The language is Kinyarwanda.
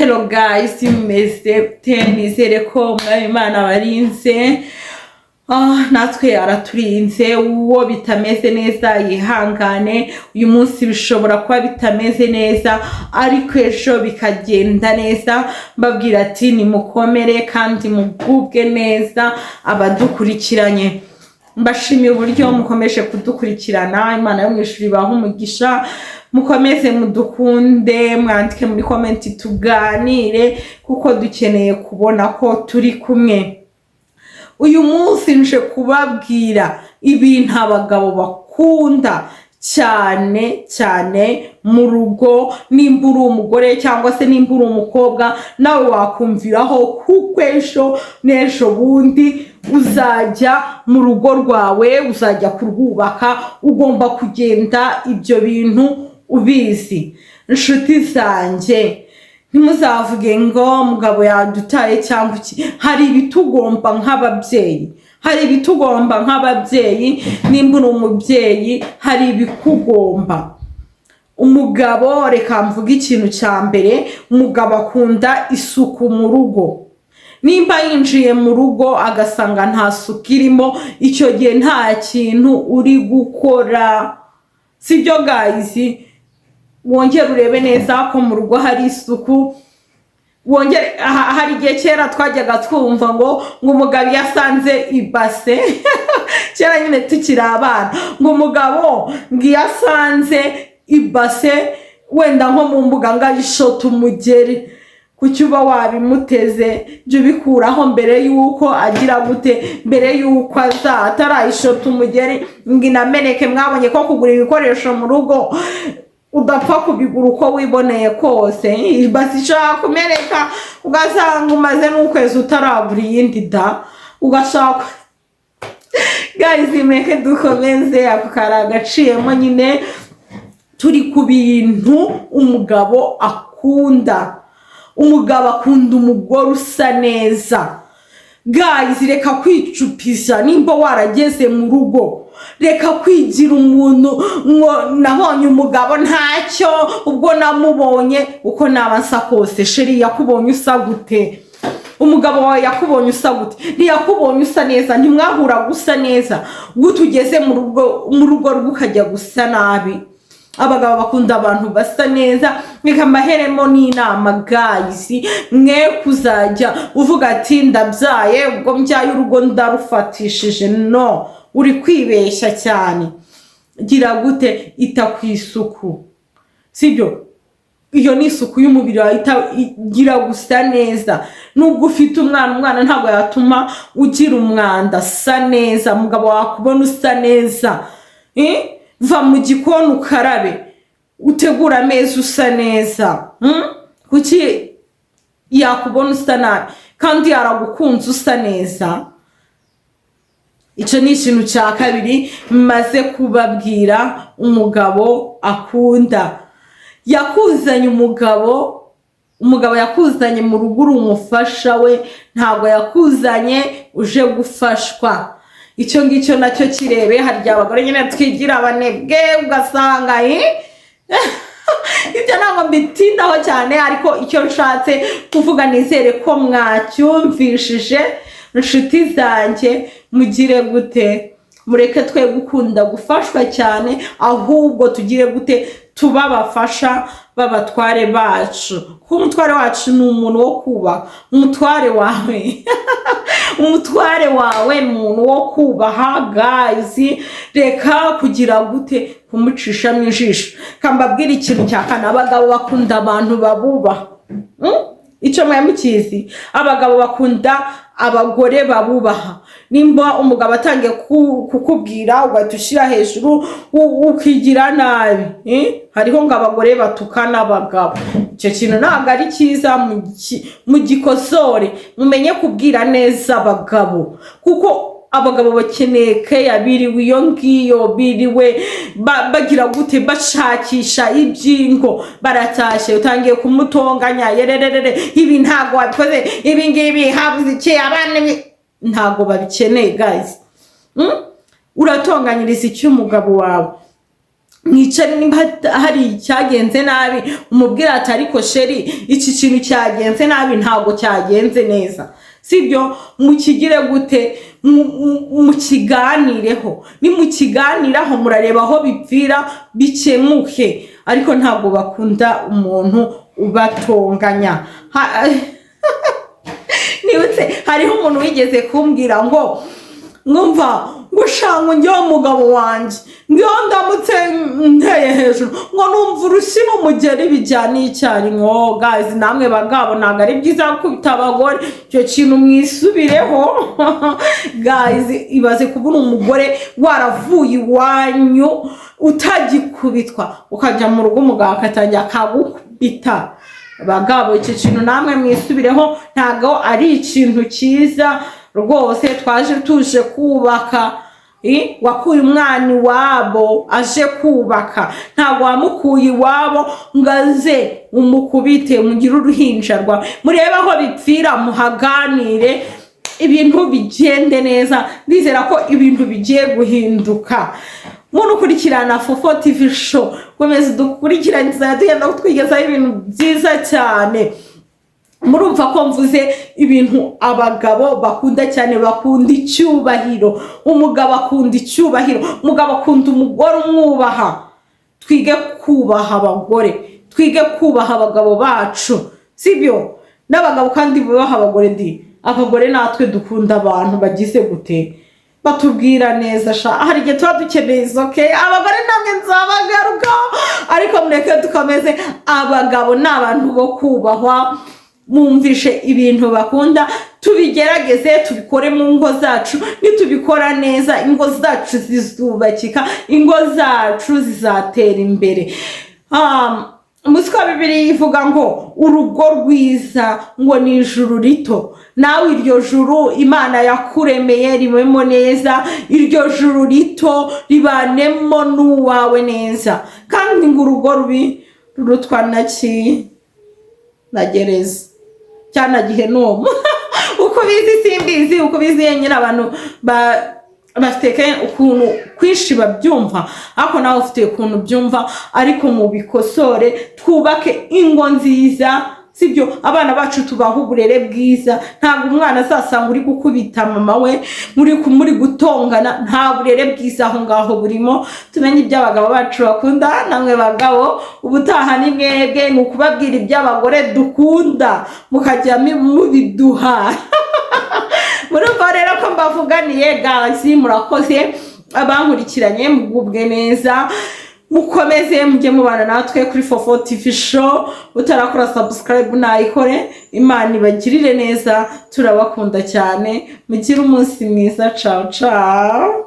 Hello guys, mumeze gute? Nizere ko Umwami Imana abarinze. Natwe araturinze. Uwo bitameze neza yihangane. Uyu munsi bishobora kuba bitameze neza, ariko ejo bikagenda neza. Mbabwira ati nimukomere kandi mugubwe neza. Abadukurikiranye, mbashimiye uburyo mukomeje kudukurikirana. Imana yo mu ijuru ibahe umugisha. Mukomeze mudukunde, mwandike muri comment, tuganire, kuko dukeneye kubona ko turi kumwe. Uyu munsi nje kubabwira ibintu abagabo bakunda cyane cyane mu rugo. Nimba uri umugore cyangwa se nimba uri umukobwa, nawe wakumviraho, kuko ejo n'ejo bundi uzajya mu rugo rwawe, uzajya kurwubaka, ugomba kugenda ibyo bintu ubizi. Inshuti zanjye, ntimuzavuge ngo mugabo yadutaye cyangwa iki. Hari ibitugomba nk'ababyeyi, hari ibitugomba nk'ababyeyi. Nimba uri umubyeyi, hari ibikugomba. Umugabo, reka mvuge ikintu cya mbere: umugabo akunda isuku mu rugo. Nimba yinjiye mu rugo agasanga nta suku irimo, icyo gihe nta kintu uri gukora. Sibyo guys? Wongere urebe neza ko mu rugo hari isuku. Wongere hari igihe kera twajyaga twumva ngo umugabo iyo asanze ibase, kera nyine tukiri abana, ngo umugabo ngo iyo asanze ibase wenda nko mu mbuga ngo ayishota umugeri. Kuki uba wabimuteze? Jya ubikuraho mbere y'uko agira gute, mbere y'uko aza, atarayishota umugeri ngo inameneke. Mwabonye ko kugura ibikoresho mu rugo udapfa kubigura uko wiboneye kose. Ibase ishobora kumeneka, ugasanga umaze n'ukwezi utaragura iyindi da, ugashaka. Guys, mureke dukomeze, ako kari agaciyemo nyine. Turi ku bintu umugabo akunda. Umugabo akunda umugore usa neza. Guys, reka kwicupisha. Nimba warageze mu rugo, reka kwigira umuntu ngo nabonye umugabo ntacyo, ubwo namubonye uko naba nsa kose. Chéri, yakubonye usa gute? Umugabo wawe yakubonye usa gute? Ntiyakubonye usa neza? Ntimwahura gusa neza? Gute ugeze mu rugo rwe ukajya gusa nabi? Abagabo bakunda abantu basa neza. Reka mbaheremo n'inama guys: mwe kuzajya uvuga ati ndabyaye, ubwo mbyaye urugo ndarufatishije. No uri kwibeshya cyane. Gira gute? Ita ku isuku, sibyo? Iyo ni isuku y'umubiri wawe. Gira gusa neza. Nubwo ufite umwana, umwana ntabwo yatuma ugira umwanda. Sa neza, umugabo wakubona usa neza. Eh? Va mu gikoni ukarabe, utegure ameza usa neza. Kuki yakubona usa nabi kandi yaragukunze usa neza? Icyo ni ikintu cya kabiri maze kubabwira umugabo akunda. Yakuzanye umugabo, umugabo yakuzanye mu rugo uri umufasha we, ntabwo yakuzanye uje gufashwa. Icyo ngicyo nacyo kirebe. Hari igihe abagore nyine twigira abanebwe, ugasanga ibyo ntabwo mbitindaho cyane, ariko icyo nshatse kuvuga nizere ko mwacyumvishije. Inshuti zanjye, mugire gute? Mureke twe gukunda gufashwa cyane, ahubwo tugire gute? Tuba abafasha b'abatware bacu, kuko umutware wacu ni umuntu wo kubaha. Umutware wawe, umutware wawe ni umuntu wo kubaha. Guys, reka kugira gute? Kumucishamo ijisho. Kambabwira ikintu cya kane: abagabo bakunda abantu babubaha. Icyo mwari mukizi? Abagabo bakunda abagore babubaha. Nimba umugabo atangiye kukubwira ugahita ushyira hejuru, ukigira nabi, eh? Hariho ngo abagore batukana abagabo. Icyo kintu ntabwo ari cyiza, mugikosore. Mumenye kubwira neza abagabo, kuko abagabo bakeneye keya. Biriwe iyo ngiyo, biriwe bagira gute? Bashakisha ibyingo, baratashye, utangiye kumutonganya: yererere, ibi ntabwo wabikoze, ibi ngibi habuze iki, abana ntabwo babikeneye guys. Uratonganyiriza iki umugabo wawe? Mwicare, nimba hari icyagenze nabi, umubwira ati: "Ariko chéri, iki kintu cyagenze nabi, ntabwo cyagenze neza." Sibyo? Mukigire gute? Mukiganireho. Nimukiganiraho, murareba aho bipfira, bikemuke. Ariko ntabwo bakunda umuntu ubatonganya. Nibutse hariho umuntu wigeze kumbwira ngo mwumva ngo shangu, njyewe umugabo wanjye, ngo iyo ndamutse nteye hejuru, ngo numva urushyi n'umugeri bijyana icyarimwe. Oh guys, namwe bagabo, ntabwo ari byiza gukubita abagore. Icyo kintu mwisubireho, guys. Ibaze kubona umugore waravuye iwanyu utagikubitwa, ukajya mu rugo umugabo akatangira akagukubita. Bagabo, iki kintu namwe mwisubireho, ntabwo ari ikintu cyiza rwose. Twaje tuje kubaka. Wakuye umwana iwabo aje kubaka, ntabwo wamukuye iwabo ngo aze umukubite, mugire uruhinja rwawe. Murebe aho bipfira, muhaganire, ibintu bigende neza. Ndizera ko ibintu bigiye guhinduka. Muntu ukurikirana Fofo TV Show, komeza dukurikirane, tuzajya tugenda twigezaho ibintu byiza cyane. Murumva ko mvuze ibintu abagabo bakunda cyane. Bakunda icyubahiro. Umugabo akunda icyubahiro, umugabo akunda umugore umwubaha. Twige kubaha abagore, twige kubaha abagabo bacu, sibyo? N'abagabo kandi bubaha abagore. Di abagore natwe dukunda abantu bagize gute? Batubwira neza sha. Hari igihe tuba dukeneye izo ke. Abagore namwe nzabagaruka, ariko mureke dukomeze. Abagabo ni abantu bo kubahwa. Mwumvishe ibintu bakunda, tubigerageze, tubikore mu ngo zacu. Nitubikora neza, ingo zacu zizubakika, ingo zacu zizatera imbere. Umunsi wa Bibiri ivuga ngo urugo rwiza ngo ni ijuru rito. Nawe iryo juru Imana yakuremeye ribemo neza, iryo juru rito ribanemo n'uwawe neza. Kandi ngo urugo rubi rurutwa na ki? Na gereza cyangwa na gihenomu. Uko bizi simbizi, uko bizi nyine. Abantu bafite ukuntu kwinshi babyumva, ariko nawe ufite ukuntu byumva. Ariko mubikosore, twubake ingo nziza, sibyo? Abana bacu tubaha uburere bwiza. Ntabwo umwana azasanga uri gukubita mama we, muri gutongana. Nta burere bwiza aho ngaho burimo. Tumenye ibyo abagabo bacu bakunda. Namwe bagabo, ubutaha ni mwebwe, ni ukubabwira ibyo abagore dukunda, mukajya mubiduha. Murumva rero ko mbavuganiye. Guys, murakoze abankurikiranye, mugubwe neza, mukomeze mujye mubana natwe kuri Fofo TV Show. Utarakora subscribe nayikore. Imana ibagirire neza, turabakunda cyane, mugire umunsi mwiza. Ciao ciao.